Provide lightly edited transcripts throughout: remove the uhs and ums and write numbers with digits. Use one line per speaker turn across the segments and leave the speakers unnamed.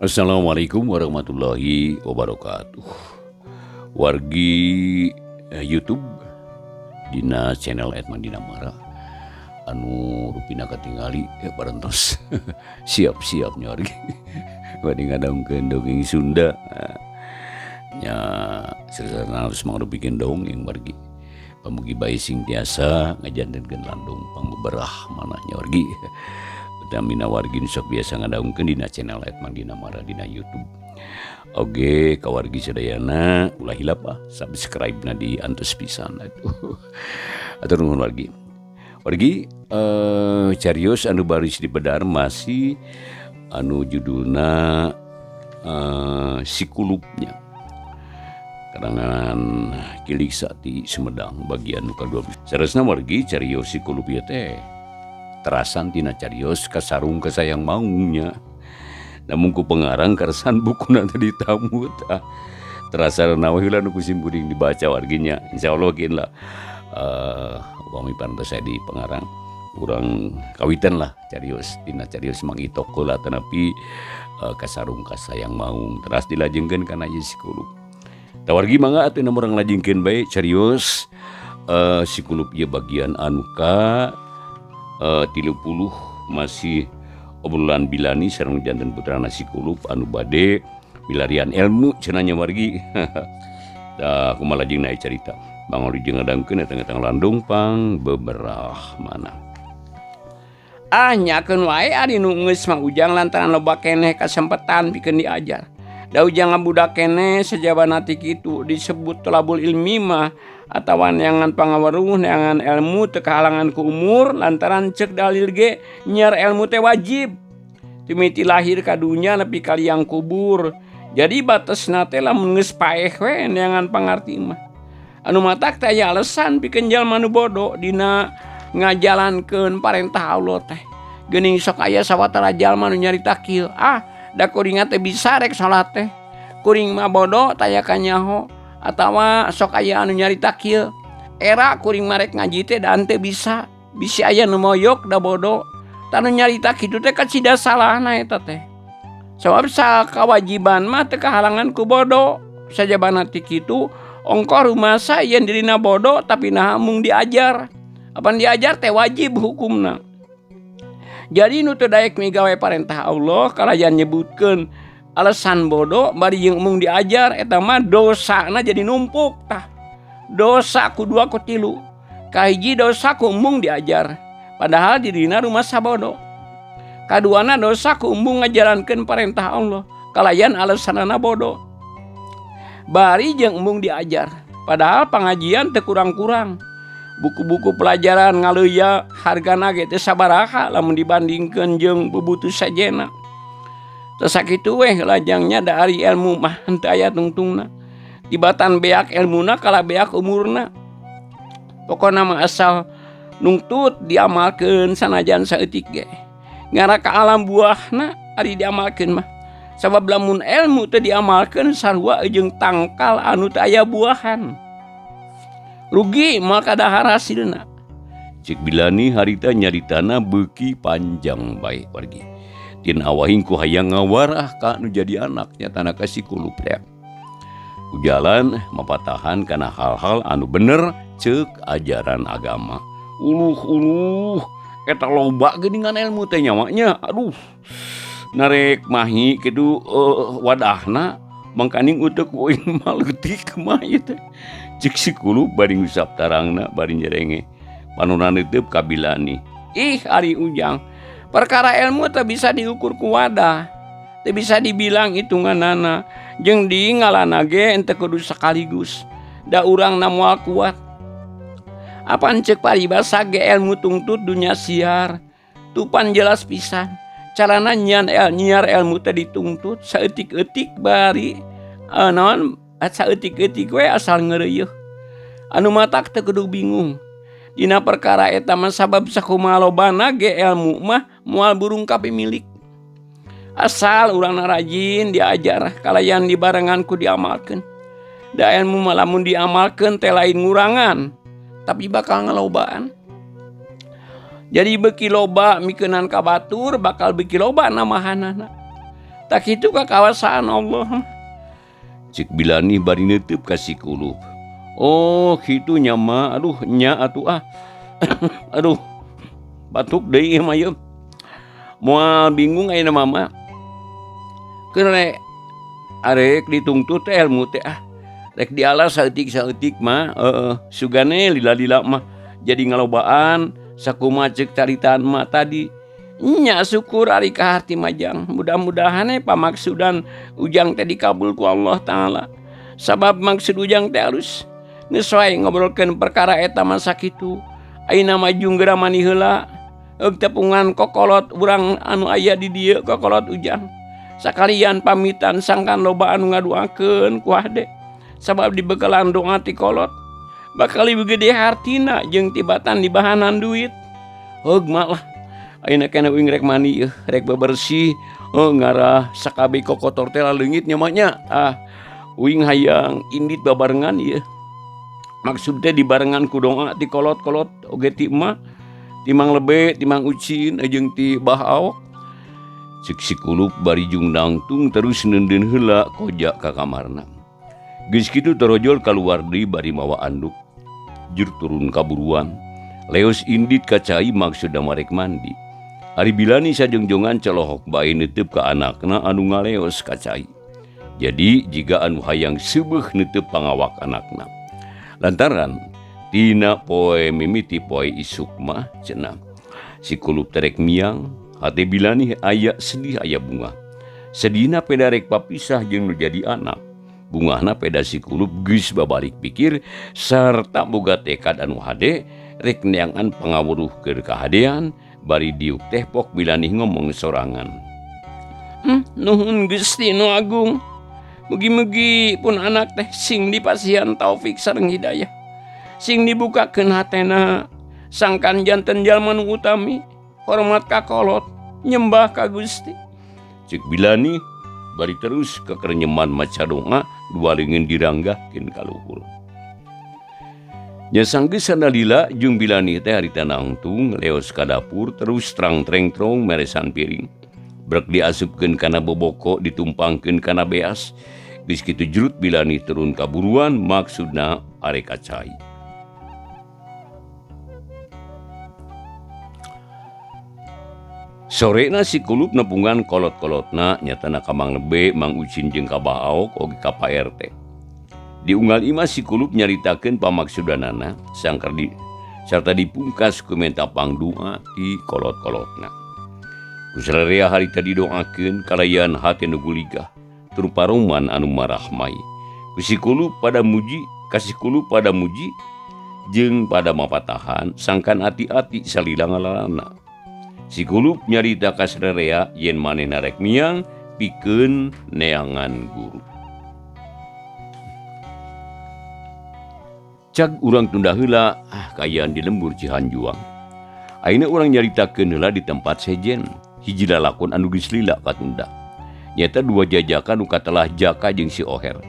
Assalamualaikum warahmatullahi wabarakatuh. Wargi YouTube dina channel Edman Dinamara anu rupina katingali parantos siap-siap nya wargi bade ngadangukeun dongeng Sunda nya sasana harus mangrupikeun dongeng wargi pamugi bae sing tiasa ngajantenkeun landung pangbeberah manah nya wargi. Utamina wargi nu sok biasa ngadangukeun dina channel Edman Dinamara dina YouTube. Oge ka wargi sadayana ulah hilap ah subscribe na di antos pisan atuh. Atur nuhun wargi. Wargi carios anu baris dibedar masih anu judulna Si Kulupnya. Karangan Kilik Sati Sumedang bagian nu kadua. Saresna wargi carios Si Kulup ieu teh terasan tina carios Kasarung Kasayang Maungnya. Namun ku pengarang karesan bukuna teh ditamut ah. Terasa nawa heula nu ku simkuring dibaca warginya. Insyaallah kin lah upami parantos saya di pengarang urang kawitan lah carios tina carios Mang Itok heula tanapi Kasarung Kasayang Maung teras dilajengkeun kana ieu Si Kulup. Tah wargi mangga atuh urang lajengkeun bae carios Si Kulup ieu bagian anu ka 30 masih obrolan Bilani sareng janten putrana Si Kulup anu bade milarian ilmu cenah nya wargi. Tah kumaha lajengna ieu carita. Mangga ngadangukeun eta ngetang landung pang beberah mana.
Ah nyakeun wae ari nu geus mah Ujang lantaran loba keneh kasempetan pikeun diajar. Da Ujang ngabudak keneh sajabana ti kitu disebut tolabul ilmi mah atawa neangan pangaweruh neangan ilmu teu kahalangan ku umur lantaran ceuk dalil ge nyiar ilmu teh wajib. Timiti lahir ka dunya nepi ka liang kubur. Jadi batesna teh lamun geus paeh we neangan pangarti mah. Anu matak teh aya alesan pikeun jalma nu bodoh dina ngajalankeun parentah Allah teh. Geuning sok aya sawatara jalma nu nyarita kieu, ah da kuring teh bisa rek salat teh. Kuring mah bodoh taya kanyaho. Atawa sok aya anu nyarita kieu, era kuring mah rek ngaji teh da henteu bisa. Bisi aya nu moyok da bodoh. Tah nu nyarita kitu teh kacida salahna eta teh. Sabab sakawajiban mah teu kahalangan ku bodoh. Sajabana ti kitu ongkoh rumasa yen dirina bodoh tapi naha mung diajar. Apan diajar teh wajib hukumna. Jadi nu teu daek migawe parentah Allah kalayan nyebutkeun alasan bodoh bari jeung mung diajar eta mah dosana jadi numpuk tah. Dosa ku dua ku tilu. Kahiji dosa ku embung diajar padahal dirina rumasa bodoh. Kaduana dosa ku embung ngajalankeun parentah Allah kalayan alasanana bodoh. Bari jeung embung diajar padahal pangajian teu kurang-kurang. Buku-buku pelajaran ngaleuya hargana ge teu sabaraha lamun dibandingkeun jeung bubutuh sajena. Teu sakitu weh lajangnya da ari ilmu mah henteu aya tungtungna. Tibatan beak ilmuna kalah beak umurna. Pokona mah asal nungtut diamalkeun sanajan saeutik ge. Ngara ka alam buahna ari diamalkeun mah. Sabab lamun ilmu teu diamalkeun sarua jeung tangkal anu teu aya buahan. Rugi moal kadahar hasilna.
Cek Bilani harita nyaritana beuki panjang bae wargi. Tin awahing ku hayang ngawarah ka nu jadi anak nyatana ka Si Kulup teh. Ku jalan mapatahan kana hal-hal anu bener ceuk ajaran agama. Uluh-uluh eta loba geuningan ilmu teh nyawanya. Aduh. Narek mahi kitu wadahna mangkaning uteuk uing mah leutik mah ieu teh. Cek Si Kulup bari ngusap tarangna bari nyerenge. Panona neuteub ka Bilani.
Ih ari Ujang, perkara ilmu teu bisa diukur ku wadah. Teu bisa dibilang hitunganana. Jeung di ngalana ge henteu kudu sekaligus. Da urangna moal kuat. Apan ceuk paribasa ge ilmu tungtut dunya siar. Tupan jelas pisan. Carana nyiar ilmu teh dituntut saeutik-eutik bari naon saeutik-eutik we asal ngeureuyeung. Anu matak teu kudu bingung. Dina perkara eta mah sabab sakumaha lobana ge ilmu mah moal burung kapimilik. Asal urangna rajin diajar kalayan dibarengan ku diamalkeun. Da ilmu mah lamun diamalkeun teh lain ngurangan tapi bakal ngalobaan. Jadi beuki loba mikeunan ka batur bakal beuki loba namahanana. Tak kitu kakawasaan Allah.
Cek Bilani bari neuteub ka si Kulup. Oh, kitu nya mah. Aduh, nya atuh ah. Aduh. Batuk deui ieu mah ieu. Moal bingung ayeuna mah. Keur arek ditungtut teh ilmu teh ah. Rek dialas saeutik-saeutik mah, heeh, sugane lila-lila mah jadi ngalobaan sakumaha ceuk caritaan mah tadi. Nya syukur ari kaharti majang. Mudah-mudahan pamaksudan ujang teh dikabul ku Allah Ta'ala. Sabab maksud ujang teh alus. Geus wae ngobrolkeun perkara eta mah sakitu. Ayeuna mah jung geura mani heula. Eug tepungan kokolot urang anu aya di dieu kokolot ujang. Sakalian pamitan sangkan loba anu ngaduakeun ku hade. Sabab dibekelan doa ti kolot. Bakal leuwih gede hartina jeung tibatan dibahanan duit. Heug mah lah. Ayeuna keneh uing rek mandi euh, rek bebersih, oh, ngarah sakabeh kokotor teh laleungit nya mah nya. Ah, uing hayang indit babarengan ieu. Maksud teh dibarengan ku doa ti kolot-kolot oge ti emak, ti Mang Lebe, ti Mang Ucin jeung ti Bah Aok. Ceuk si Kulup bari jung nangtung terus neundeun heula koja ka kamarna. Geus kitu torojol kaluar deui bari mawa anduk. Jur turun ka buruan. Leos indit ka cai maksudna marek mandi. Ari Bilani sajongjongan colohok bae neuteub ka anakna anu ngaleos ka cai. Jadi jiga anu hayang seubeuh neuteub pangawak anakna. Lantaran tina poe mimiti poe isuk mah cenah si Kulup terek miang, hate Bilani aya sedih aya bunga. Sedihna peda rek papisah jeung nu jadi anak. Bungahna peda si Kulup geus babalik pikir sarta boga tekad anu hade rek neangan pangawuruh keur kahadean bari diuk teh pok Bilani ngomong sorangan.
Nuhun Gusti nu agung. Mugi-mugi pun anak teh sing dipasihan taufik sareng hidayah. Sing dibukakeun hatena sangkan janten jalma nu utami, hormat ka kolot, nyembah ka Gusti.
Ceuk Bilani bari terus kekerenyeman maca doa dua leungeun diranggahkeun ka luhur. Nya sanggeus sanalila jeung Bilani teh harita nangtung leos ka dapur terus trang-treng-trong meresan piring. Brek diasupkeun kana boboko ditumpangkeun kana beas. Geus kitu jurut Bilani turun ka buruan maksudna arek ka cai. Sorena si Kulup nepungan kolot-kolotna nyatana ka Mang Lebe, Mang Ucin jeung ka Bah Aok oge ka Pak RT. Diunggal imah si Kulup nyaritakeun pamaksudanana sangkar di sarta dipungkas ku menta pangdua ti kolot-kolotna. Ku sararea harita didoakeun kalayan hate nu guligah tur paroman anu marahmai. Ku si Kulup pada muji, ka si Kulup pada muji jeung pada mapatahan sangkan ati-ati salila ngalalana. Si Kulup nyarita ka sararea yen manehna rek miang pikeun neangan guru. Cag urang tunda heula kaayaan di lembur Cihanjuang. Ayeuna urang nyaritakeun heula di tempat sejen, hiji lalakon anu geus lila katunda. Nyaeta dua jajakan nu katelah Jaka jeung si Oher.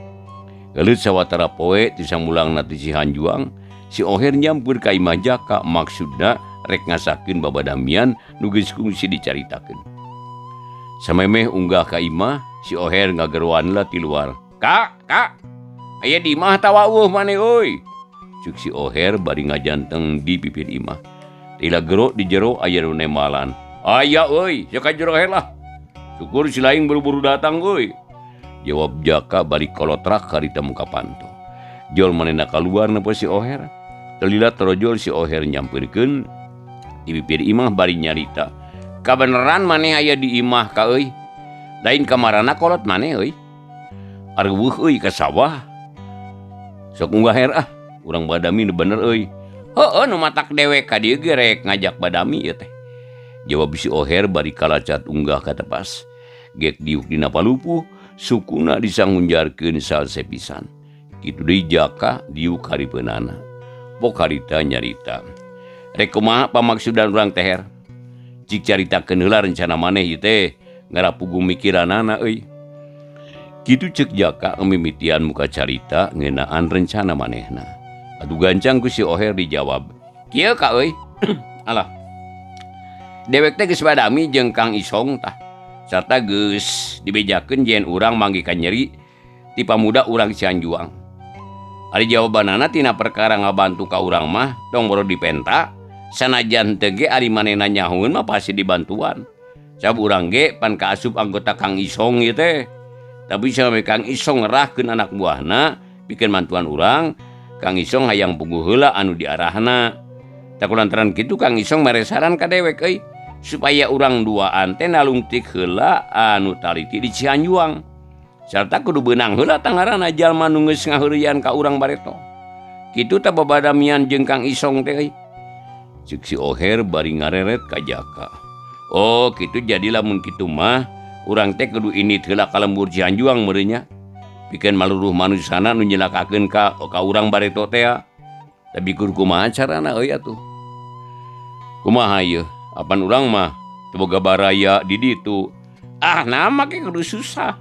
Gelut sawatara poe ti samulangna ti Cihanjuang, si Oher nyampeur ka imah Jaka maksudna rek ngasakeun babadamian nu geus kungsi dicaritakeun. Samemeh unggah ka imah, si Oher ngageroan heula ti luar. Kak, kak, aya di imah tawa eueuh maneh euy. Cuk si Oher bari ngajanteng di pipir imah. Tila gero di jero aya nu nembalan. Aya euy, sia ka jero her lah. Syukur si laing buru-buru datang euy. Jawab Jaka bari kolotrak harita muka panto. Jol manehna kaluar nepo si Oher. Telila torojol si Oher nyampeurkeun di pipir imah bari nyarita. Kabeneran maneh aya di imah ka euy. Lain kamarana kolot maneh euy. Areuweuh euy ka sawah. Sok unggah her ah. Urang badami nu bener euy. Heueuh nu matak dewek ka dieu ge rek ngajak badami ieu teh. Jawab si Oher bari kalacat unggah ka tepas. Gek diuk dina palupuh, sukuna disangunjarkeun salse pisan. Kitu deui Jaka diuk haripeunana. Pok harita nyarita. Rek kumaha pamaksudan urang teh her? Cik caritakeun heula rencana maneh ieu teh, ngarapugu mikiranana euy. Kitu ceuk Jaka mimitian muka carita ngeunaan rencana manehna. Atuh gancang ku si Oher dijawab. Kieu ka euy. Alah. Dewek teh geus badami jeung Kang Isong tah.
Sarta geus dibejakeun yen urang manggih kanyeri ti pamuda urang Cianjuang. Ari jawabanana tina perkara ngabantu ka urang mah tong boro dipenta, sanajan teu ge ari manehna nyahoeun mah pasti dibantuan. Sabab urang ge pan kaasup anggota Kang Isong ieu teh. Tapi sampe Kang Isong ngerahkeun anak buahna pikeun mantuan urang, Kang Isong hayang puguh heula anu diarahna. Tah kulantaran kitu Kang Isong mere saran ka dewek euy supaya urang duaan teh nalungtik heula anu taliti di Cianjuang. Sarta kudu beunang heula tangaranna jalma nu geus ngaheureuyan ka urang bareto. Kitu tah babadamian jeung Kang Isong teh euy. Ceuk si Oher bari ngareret ka Jaka. Oh, kitu jadi lamun kitu mah urang teh kudu indit heula ka lembur Cianjuang meureun nya. Pikeun maluruh manusana nu nyilakakeun ka urang bareto teh. Tapi kudu kumaha carana euy atuh. Kumaha ieu? Apan urang mah teu boga baraya di ditu. Ah, naha make kudu susah.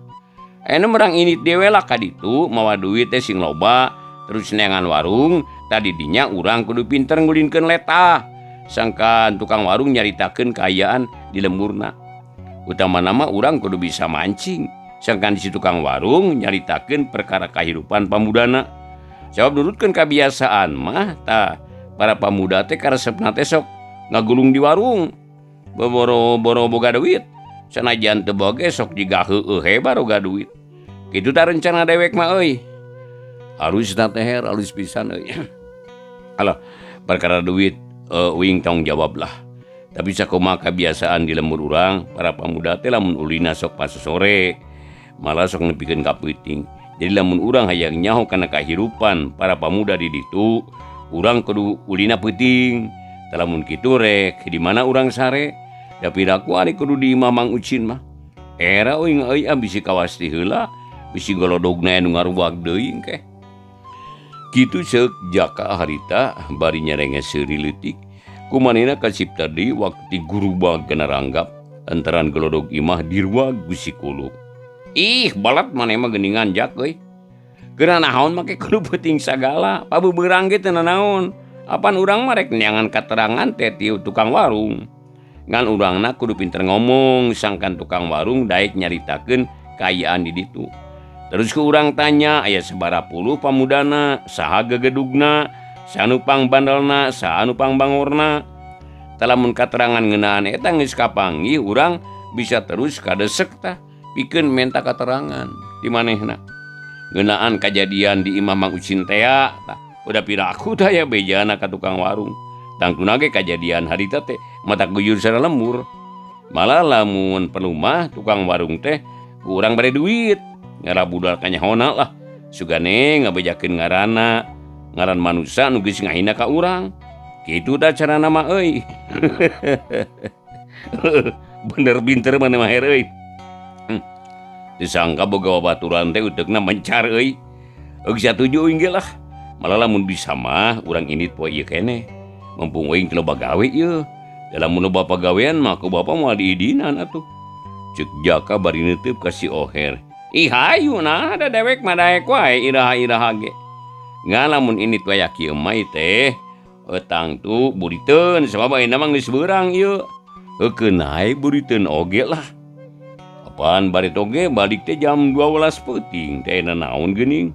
Ayeuna urang indit deui we lah ka ditu mawa duit teh sing loba terus neangan warung, tadi dinya urang kudu pinter ngulinkeun letah. Sangkan tukang warung nyaritakeun kaayaan di lemburna. Utamana mah urang kudu bisa mancing. Sangkan si tukang warung nyaritakeun perkara kahirupan pamudana. Sabab nurutkeun kabiasaan mah tah para pamuda teh karesepna teh sok ngagulung di warung. Boro-boro boga duit. Sanajan teu boga sok jiga heueuh he baroga duit. Kitu tah rencana dewek mah euy. Alus tah teh her, alus pisan euy. Alah, perkara duit uing tanggung jawab lah. Tapi sakumaha kabiasaan di lembur urang, para pamuda teh lamun ulina sok pasosore, malah sok nepikeun ka peuting. Jadi lamun urang hayang nyaho kana kahirupan para pamuda di ditu, urang kudu ulina peuting. Tah lamun kitu rek di mana urang sare? Da piraku ari kudu di imah Mang Ucin mah. Era uing euy ah bisi kawasti heula, bisi golodogna anu ngaruwag deui engke. Kitu ceuk Jaka harita bari nyerenges seuri leutik. Kumanehna kacipta deui waktu ti gurubag kana ranggap lantaran golodog imah diruag ku si Kuluk. Ih, balat maneh mah geuningan Jak euy. Geuna naon make kudu peuting sagala, pabebeurang ge teu nanaon. Apan urang mah rek neangan katerangan teh ti tukang warung. Ngan urangna kudu pinter ngomong sangkan tukang warung daek nyaritakeun kaayaan di ditu. Terus ku urang tanya aya sabaraha puluh pamudana, saha gegedugna, saha nu pangbandelna, saha nu pangbangorna. Tah lamun katerangan ngeunaan eta geus kapanggih urang bisa terus kadesek tah pikeun menta katerangan di manehna. Ngeunaan kajadian di imah Mang Ucin tea tah udah piraku tah aya bejana ka tukang warung. Tangtuna ge kajadian harita teh mata guyur sareng lembur. Malah lamun perlu mah tukang warung teh ku urang bere duit. Ngarabudal kanyahona lah. Sugane ngabejakeun ngaranna, ngaran manusa nu geus ngahina ka urang. Kitu tah carana mah euy. Bener pinter maneh mah her euy. Disangka boga babaturan teh uteukna mencar euy. Euk satuju uing ge lah. Malah lamun bisa mah urang indit poe ieu keneh. Mumpung uing teu loba gawe ieu. Da lamun loba pagawean mah ku bapa moal diidinan atuh. Ceuk Jaka bari neuteub ka si Oher. Ih hayu nah da dewek mah daek wae iraha-iraha ge. Ngan lamun indit waya kieu mah teh tangtu buriteun sabab ayeuna mah geus beurang ieu. Heukeun hae buriteun oge lah. Apaan bari toge balik teh jam 12 peuting teh aya naon geuning.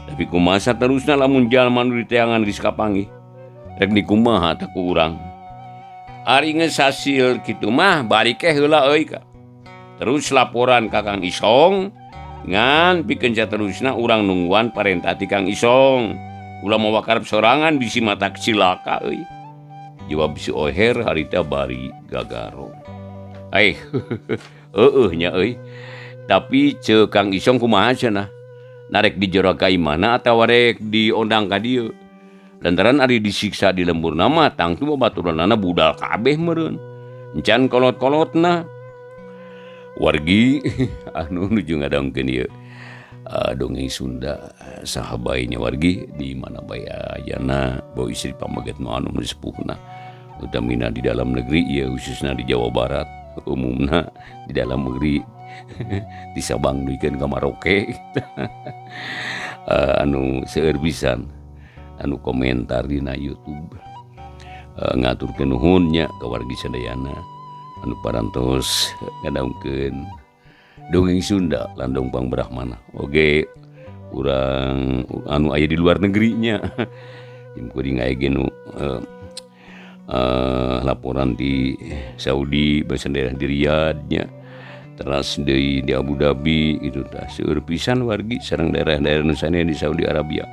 Tapi kumaha saterusna lamun jalma nu diteangan geus kapanggih. Rek dikumaha tah ku urang. Ari geus hasil kitu mah balik ke heula euy ka. Terus laporan ka Kang Isong ngan pikeun saterusna urang nungguan parentah ti Kang Isong. Ulah mawa karep sorangan bisi mata cilaka euy. Jawab si Oher harita bari gagaro. Ai heueuh nya euy. Tapi ceuk Kang Isong kumaha cenah? Narek dijero ka imahna atawa rek diondang ka dieu? Lantaran ari disiksa di lemburna mah tangtu babaturanana budal kabeh meureun. Encan kolot-kolotna. Wargi anu nuju ngadongkeun ieu dongeng Sunda saha bae nya wargi di mana bae ayana bau istri pameget nu anu nu sepuhna. Utamina di dalam negeri ieu khususna di Jawa Barat, umumna di dalam negeri di Sabang duikeun ka Maroke. Anu seueur pisan anu komentar dina YouTube. Ngaturkeun nuhun nya ka wargi sadayana.
Anu parantos ngadaungkeun dongeng Sunda Landong Pangbrahmana. Oge urang anu aya di luar negerinya. Tim kuring aya ge nu laporan di Saudi, basa daerah di Riyadh nya. Teras deui di Abu Dhabi gitu tah. Seueur pisan wargi sareng daerah-daerah nu sanes di Saudi Arabia.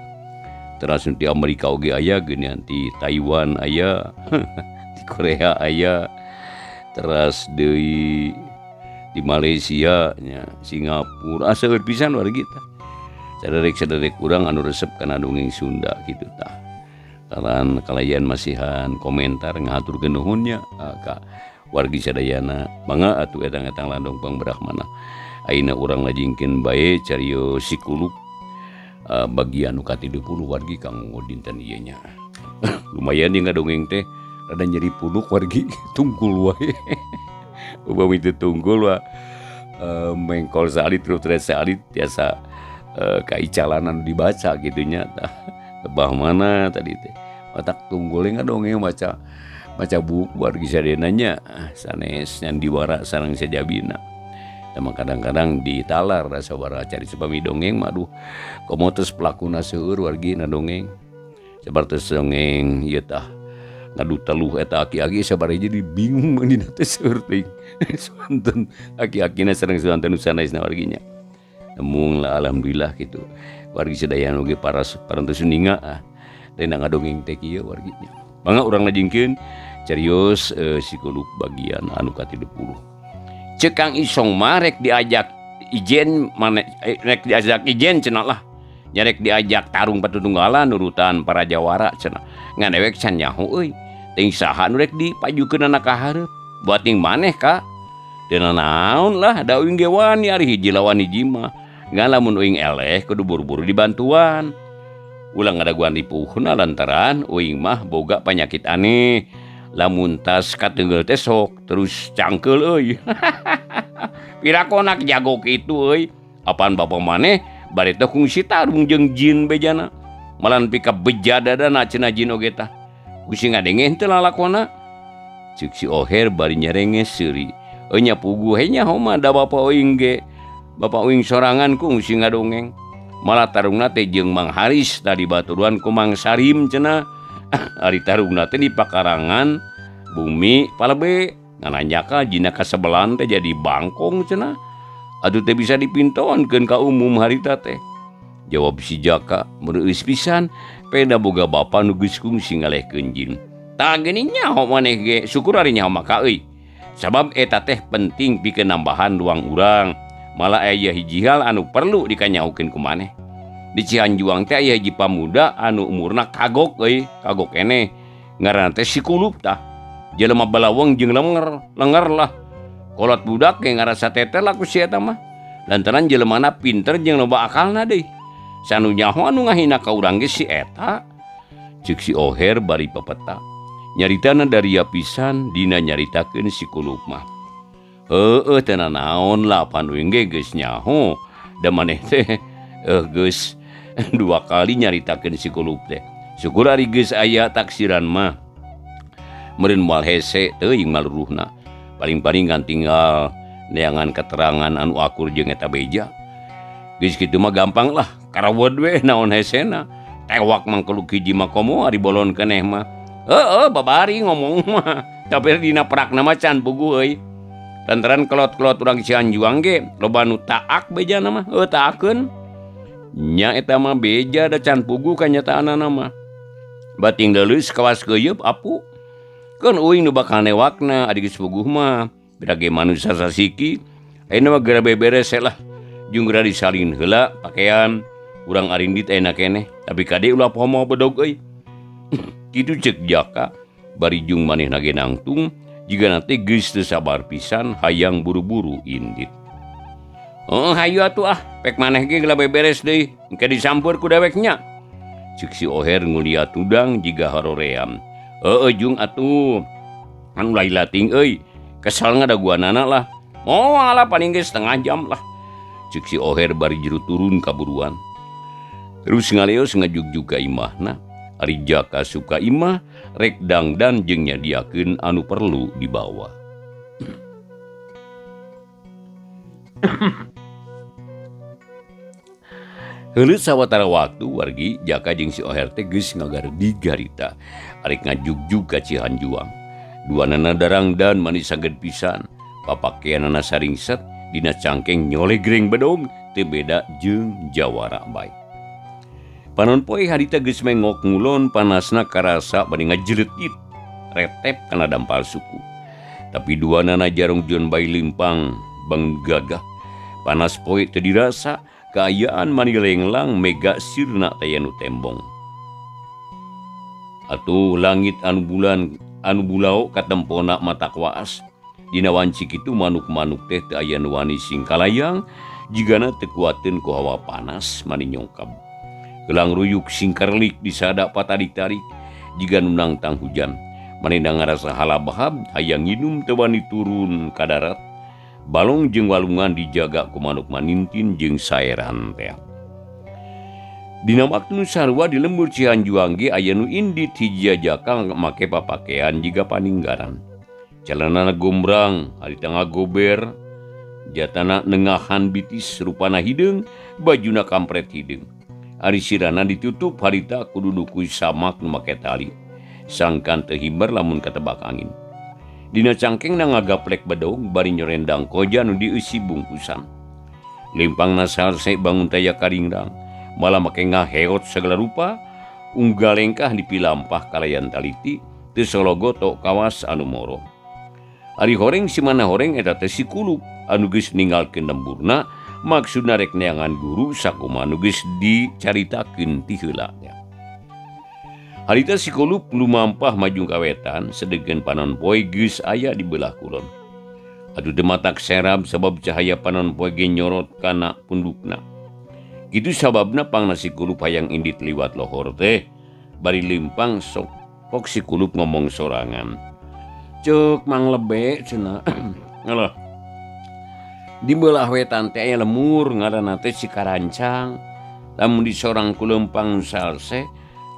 Teras di Amerika oge aya geuningan, di Taiwan aya, di Korea aya, teras deui di Malaysia nya, Singapura, seueur pisan wargi tah. Saderek-saderek urang anu resep kana dongeng Sunda kitu tah. Karan kalayan masihan komentar ngahaturkeun nuhun nya ka wargi sadayana. Mangga atuh etang-etang Landong Pangbrahmana. Ayeuna urang lajengkeun bae carios Sikulup bagian nu ka-30 wargi kanggo dinten ieu nya. Lumayan ieu ngadongeng teh rada nyeri punuk wargi tungkul wae. Upami teu tungkul mah mengkol saalit terus saalit tiasa kaicalanan dibaca kitu nya tah. Lebah mana tadi teh otak tunggul ngadongeng maca maca buku wargi sadayana nya sanes nyandiwara sareng sajabina. Emang kadang-kadang ditalar rasa sabaraha cari supami dongeng mah aduh komo tos pelakuna seueur wargi na dongeng. Sapertos dongeng ieu tah ngadu teluh eta aki-aki sabaraha jadi bingung dina teh seueur teuing. Suanten aki-akina sareng suanten nu sanesna wargi nya. Embung lah alhamdulillah kitu. Wargi sadayana oge parantos ninga ah dina ngadongeng teh kieu wargi nya. Mangga urang lajengkeun carios Sikulup bagian anu ka-30. Ceuk Kang Isong mah rek diajak ijen mane rek diajak ijen cenah lah. Nya rek diajak tarung patutunggalan nurutan para jawara cenah. Ngan dewek can nyaho euy. Teuing saha nu rek dipajukeunana ka hareup. Buat ting maneh ka. Teu nanaon lah da uing ge wani ari hiji lawan hiji mah. Ngan lamun uing eleh kudu buru-buru dibantuan. Ulah ngadaguan ripuhna lantaran uing mah boga panyakit aneh. Lamun tas kateunggeul teh sok terus cangkeul euy. Pirakonak jago kitu euy. Apan bapa maneh bari teh kungsi tarung jeung jin bejana. Malah nepi ka beja dadana cenah jin oge tah. Kungsi ngadenge henteu lalakona. Ceuk si Oher bari nyerenges seuri. Euy nya puguh he nyaho mah da bapa uing ge. Bapa uing sorangan kungsi ngadongeng. Malah tarungna teh jeung Mang Haris tadi baturan ku Mang Sarim cenah. Ari tarungna teh di pakarangan bumi palebe ngananjaka jina kasebelan teh jadi bangkong cenah. Atuh teh bisa dipintonkeun ka umum harita teh. Jawab si Jaka meureus pisan peda boga bapa nu geus kungsi ngalehkeun jin. Tah geuning nyaho maneh ge syukur ari nyaho mah ka euy. Sabab eta teh penting pikeun nambahan luang urang. Malah aya hiji hal anu perlu dikanyahokeun ku maneh. Di Cihanjuang teh aya hiji pamuda anu umurna kagok euy, kagok keneh. Ngaranna teh Sikulup tah. Jelema balaweng jeung lenger, lenger lah. Kolot budak ge ngarasa teter lah ku si eta mah. Lantaran jelemana pinter jeung loba akalna deui. Sanu nyaho anu ngahina ka urang ge si eta. Ceuk si Oher bari pepeta. Nyaritana daria pisan dina nyaritakeun Sikulup mah. Heueuh teh nanaon lah pan uing ge geus nyaho. Da maneh teh geus dua kali nyaritakeun Sikulup teh. Syukur ari geus aya taksiran mah. Meureun moal hese teuing maluruhna. Paling-paling kan tinggal neangan keterangan anu akur jeung eta beja. Geus kitu mah gampang lah, karawod we naon hesena. Tewak mangkeluk hiji mah komo ari bolon keneh mah. Heueuh babari ngomong mah. Tapi dina prakna mah can puguh euy. Lantaran kelot-kelot urang Cianjuang ge loba nu taak bejana mah, heueuh taakeun. Nya eta mah beja da can puguh kanyataanana mah. Bating leuleus kawas keuyeup apu. Keun uing nu bakal newakna ari geus puguh mah. Beda ge manusia sasiki. Ayeuna mah geura beberes lah. Jeung geura disalin heula pakaian. Urang arindit ayeuna keneh. Tapi kade ulah poho bedog euy. Kitu ceuk Jaka bari jung manehna ge nangtung jigana teh geus teu sabar pisan hayang buru-buru indit. Heuh hayu atuh ah, pek maneh ge geura beberes deui, engke disampeur ku dewek nya. Ceuk si Oher ngulia tudang jiga haroream. Heueuh jung atuh. Anu laila ting euy, kesal ngadaguanana lah. Moal lah paling ge setengah jam lah. Ceuk si Oher bari jero turun kaburuan. Terus ngaleos ngajugjug ka imahna. Ari Jaka suka imah rek dangdan jeung nyadiakeun anu perlu dibawa. Heuleut sawatara waktu wargi Jaka jeung si Oher teh geus ngagaredig harita arek ngajugjug ka Cihanjuang. Duanana darangdan manis saged pisan, papakeanana saringset dina cangkeng nyolegreng bedog teu beda jeung jawara bae. Panon poe harita geus mengok ngulon panasna karasa bari ngajeuletit retep kana dampal suku. Tapi duanana jarong jon bae lempang bang gagah. Panas poe teu dirasa, kaayaan mani lenglang mega sirna taya nu tembong. Atuh langit anu bulan anu bulao katempona mata waas. Dina wanci kitu manuk-manuk teh teu aya nu wani singkalayang jigana teu kuateun ku hawa panas mani nyongkab. Gelang ruyuk singkarlik disada patarik-tarik jiga nu nangtang hujan. Manehna ngarasa halabahab hayang nginum teu wani turun ka darat. Balong jeung walungan dijaga ku manuk manintin jeung saeran teh. Dina waktu nu sarua di lembur Cihanjuang ge aya nu indit hiji jaka make papakean jiga paninggaran. Calanana gombrang, harita ngagober, jatana nengahan bitis rupana hideung, bajuna kampret hideung. Ari sirana ditutup harita kudu dukuy samak nu make tali. Sangkan teu hiber lamun katebak angin. Dina cangkengna ngagaplek bedog bari nyorendang koja nu dieusi bungkusan. Lempangna salse bangun taya karingrang, malah make ngaheot sagala rupa, unggal lengkah dipilampah kalayan taliti, teu sologoto kawas anu moro. Ari horeng si mana horeng eta teh si Kulup anu geus ninggalkeun lemburna, maksudna rek neangan guru sakumaha nu geus dicaritakeun ti heula. Harita si Kulup lumampah maju ka wetan, sedengkeun panon poe geus aya di belah kulon. Atuh teu matak serab sabab cahaya panon poe ge nyorot kana pundukna. Kitu sababna pangna si Kulup hayang indit liwat lohor teh, bari lempang sok pok si Kulup ngomong sorangan. Ceuk Mang Lebe cenah. Alah. Di belah wetan teh aya lemur ngaranna teh si Karancang. Lamun disorang ku lempang salse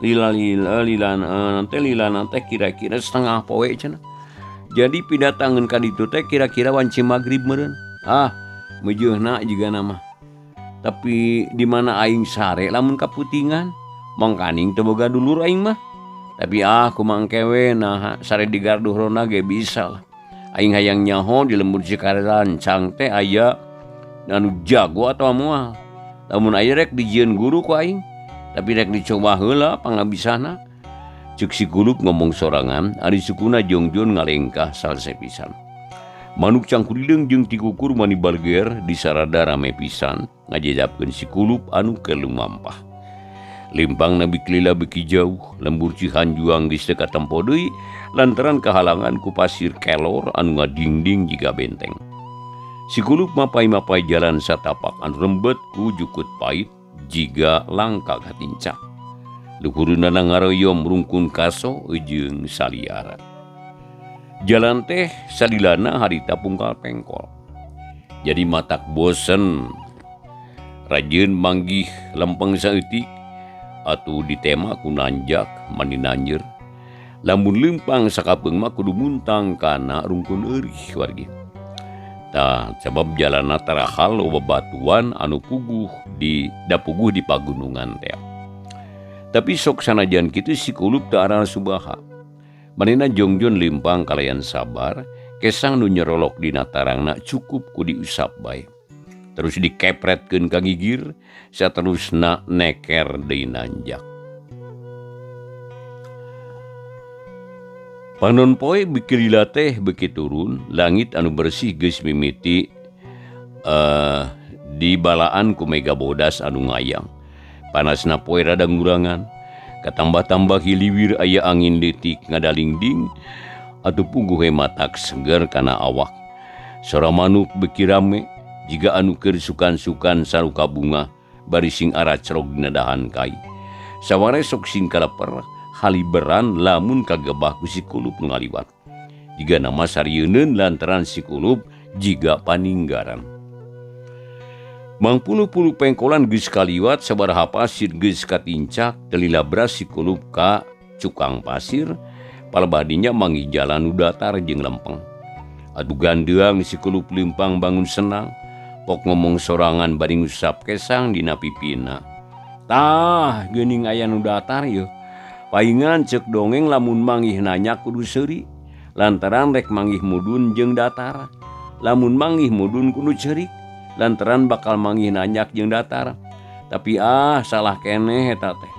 lila-lila lilana teh lilana teh kira-kira setengah poe cenah. Jadi pidatangeun ka ditu teh kira-kira wanci magrib meureun. Ah, meujeuna jigana mah. Tapi di mana aing sare lamun kaputingan, mangkaning teu boga dulur aing mah. Tapi ah kumaha engke we nah sare di garduh ronda ge bisa lah. Aing hayang nyaho di lembur Cikarancang teh aya anu jago atawa moal. Lamun aya rek dijieun guru ku aing. Tapi rek dicoba heula pangabisana. Ceuk si Kulup ngomong sorangan, ari sukuna jongjon ngalengkah salse pisan. Manuk cangkurileung jeung tikukur mani balger disarada rame pisan ngajejapkeun si Kulup anu keur lumampah. Lempangna beuki lila beuki jauh, lembur Cihanjuang geus teu katempo deui lantaran kahalangan ku pasir kelor anu ngadingding jiga benteng. Si Kulup mapai-mapai jalan satapak anu rembet ku jukut pait jiga langka katincak. Luhureunana ngaroyom rungkun kaso jeung saliara. Jalan teh salilana harita pungkal pengkol. Jadi matak bosen. Rajin manggih lempeng saeutik atuh ditema ku nanjak mani nanjeur. Lamun lempang sakapeung mah kudu muntang kana rungkun eurih wargi. Tah sabab jalanna tarahal loba batuan anu puguh di dapuguh di pagunungan teh. Tapi sok sanajan kitu si Kulup teu aral subaha. Manehna jongjon lempang kalayan sabar, kesang nu nyerolok dina tarangna cukup ku diusap bae. Terus dikepretkeun ka gigir, saterusna neker deui nanjak. Panon poe beuki lila teh beuki turun, langit anu bersih geus mimiti dibalaan ku mega bodas anu ngayang. Panasna poe rada ngurangan, katambah-tambah hiliwir aya angin leutik ngadalingding atuh puguh we matak seger kana awak. Sora manuk beuki rame jiga anu keur sukan-sukan saruka bunga bari sing aracrog dina dahan kai. Saware sok sing kaleper haliberan lamun kagebah ku si Kulup nu ngaliwat. Jiga nama sarieun lantaran si Kulup jiga paninggaran. Mangpuluh-puluh pengkolan geus kaliwat sabaraha pasir geus katincak teu lila bras si Kulup ka cukang pasir palebah dinya manggih jalan nu datar jeung lempeng. Atuh gandeang si Kulup lempang bangun senang,
Pok ngomong sorangan bari ngusap kesang dina pipina. Tah geuning aya nu datar yeuh. Paingan ceuk dongeng lamun manggih nanyak kudu seuri lantaran rek manggih mudun jeung datar. Lamun manggih mudun kudu ceurik lantaran bakal manggih nanyak jeung datar. Tapi ah salah keneh eta teh.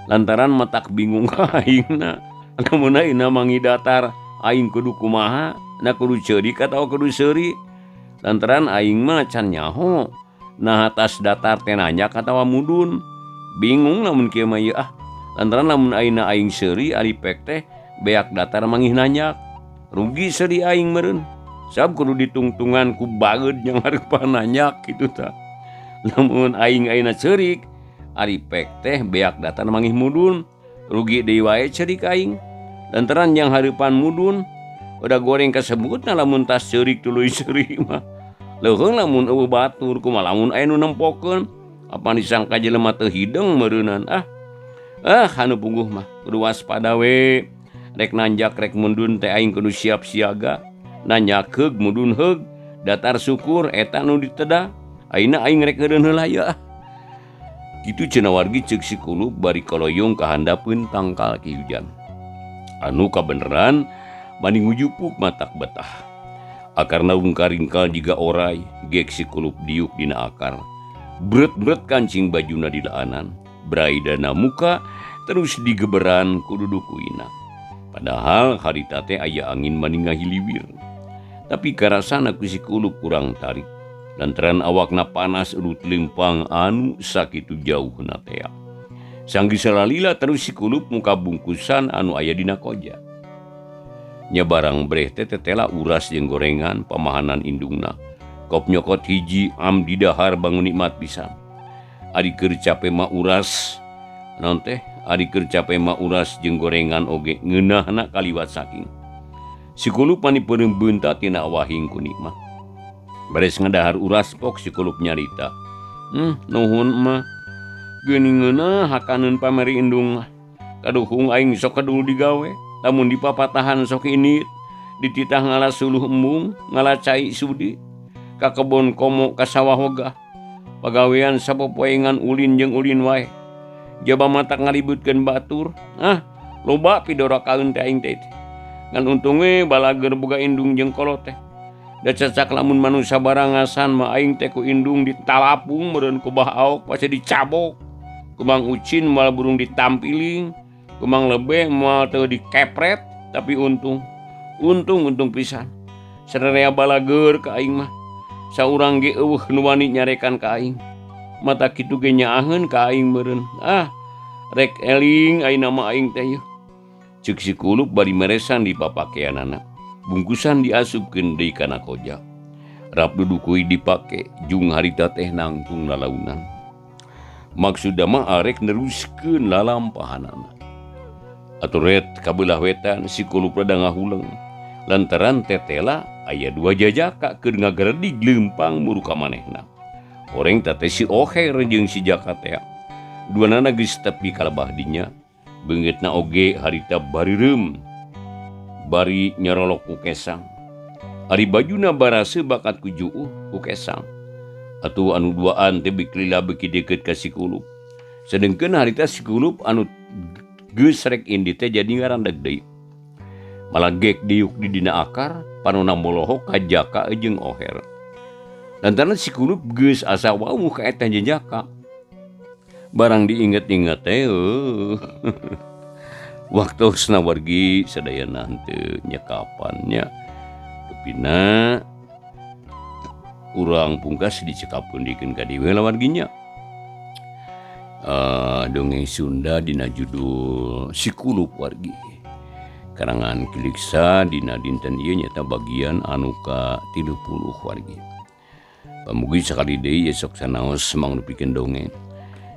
Lantaran matak bingung aingna. Lamun ayeuna manggih datar aing kudu kumaha? Na kudu ceurik atawa kudu seuri? Lantaran aing mah can nyaho. Nah atas datar teh nanyak atawa mudun. Bingung lamun kieu mah ieu ah. Lantaran lamun ayeuna aing seuri ari pek teh beak datar manggih nanyak. Rugi seuri aing meureun. Sabab kudu ditungtungan ku bageud yang hareupan nanyak kitu tah. Lamun aing ayeuna ceurik ari pek teh beak datar manggih mudun. Rugi deui wae ceurik aing. Lantaran yang hareupan mudun udah goreng kasebutna lamun tas ceurik tuluy seuri mah. Leuheung lamun eueuh batur kumaha lamun aya nu nempokeun apan disangka jelema teu hideung meureunan ah. Ah anu puguh mah kudu waspada we. Rek nanjak rek mundun teh aing kudu siap siaga. Nanjak heug mudun heug, datar syukur eta nu diteda. Ayeuna aing rek eureun heula ieu ah. Kitu cenah wargi ceuk si Kulup bari koloyong ka handapeun tangkal Ki Hujan. Anu kabeneran bani ngujupuk matak betah. Akarna ungkaringkal jiga orai, gek si Kulup diuk dina akar. Bret-bret kancing bajuna di laanan, braidana muka terus digeberan ku dudukuina. Padahal harita teh aya angin mani ngahiliwir. Tapi karasana ku si Kulup kurang tarik. Lantaran awakna panas urut lempang anu sakitu jauhna tea. Sanggeus salalila terus si Kulup muka bungkusan anu aya dina koja. Nya barang breh teh tetela uras jeung gorengan pamahanan indungna. Kop nyokot hiji am didahar bangun nikmat pisan. Ari keur cape mah uras naon teh? Ari keur cape mah uras jeung gorengan oge ngeunahna kaliwat saking. Si Kulup mani peureum beunta tina wahing ku nikmat. Beres ngadahar uras pok si Kulup nyarita. Nuhun mah. Geuning ngeunah hakaneun pameri indung mah. Kaduhung aing sok kadul digawe. Lamun dipapatahan sok ini dititah ngala suluh embung, ngala cai sudi, ka kebon komo ka sawah wegah. Pagawean sapopoengan ulin jeung ulin wae. Jaba matak ngaributkeun batur. Ah, loba pidorakaeun teh aing teh. Ngan untung we balager boga indung jeung kolot teh. Da cacak lamun manusa barangasan mah aing teh ku indung ditalapung meureun ku bah aok pasti dicabok. Ku Mang Ucin moal burung ditampiling. Kumang lebeh moal teu dikepret, tapi untung. Untung untung pisan. Sararea balager ka aing mah. Saurang ge eueuh nu wani nyarekan ka aing. Mata kitu ge nyaaheun ka aing meureun. Ah, rek eling ayeuna mah aing teh yeuh. Ceuk si Kulup bari meresan di papakeanana. Bungkusan diasupkeun deui kana koja. Rap dudukui dipake jung harita teh nangtung lalaunan. Maksudna mah arek neruskeun lalampahanana. Aturet kabelah wetan si Kulup rada ngahuleng. Lantaran tetela aya dua jajaka keur ngageredig leumpang muru ka manehna. Oreng teh si Oher jeung si Jaka tea. Duanana geus tepi ka lebah dinya. Beungeutna oge harita barireum. Bari nyarolok ku kesang. Ari bajuna baraseuh bakat ku juuh ku kesang. Atuh anu duaan teh beuki lila beuki deukeut ka si Kulup. Sedengkeun harita si Kulup anu geus rek indi teh jadi ngarandeg deui. Malah gek diuk di dina akar, panona molohok ka Jaka jeung Oher. Lantaran si Kulup geus asa wawuh ka eta jejaka. Barang diinget-inget teh waktosna wargi sadayana henteu nyekapan nya. Tepina urang pungkas dicekapkeun dikeun ka dieu wargi nya. Dongeng Sunda dina judul Si Kulup wargi. Karangan Kiliksa dina dinten ieu nyaeta bagian anu ka-30 wargi. Pamugi sakali deui esok sanaos mangrupikeun dongeng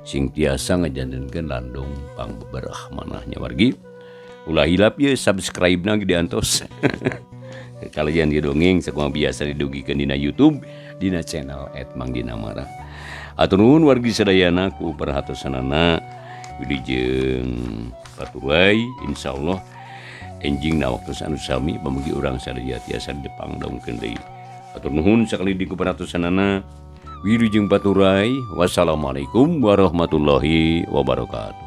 sing tiasa ngajantenkeun landung pangbeberah manahnya wargi. Ulah hilap ye subscribe-na ge diantos. Kalian di dongeng sakumaha biasa didugikeun dina YouTube dina channel @mangdinamara. Atur nuhun wargi sadayana ku perhatosanana wilujeng paturai insyaallah enjing na waktu anu sami pamugi urang sadaya tiasa dipangdongkeun deui.
Hatur nuhun sakali deui ku perhatosanana. Wilujeng paturay. Wassalamualaikum warahmatullahi wabarakatuh.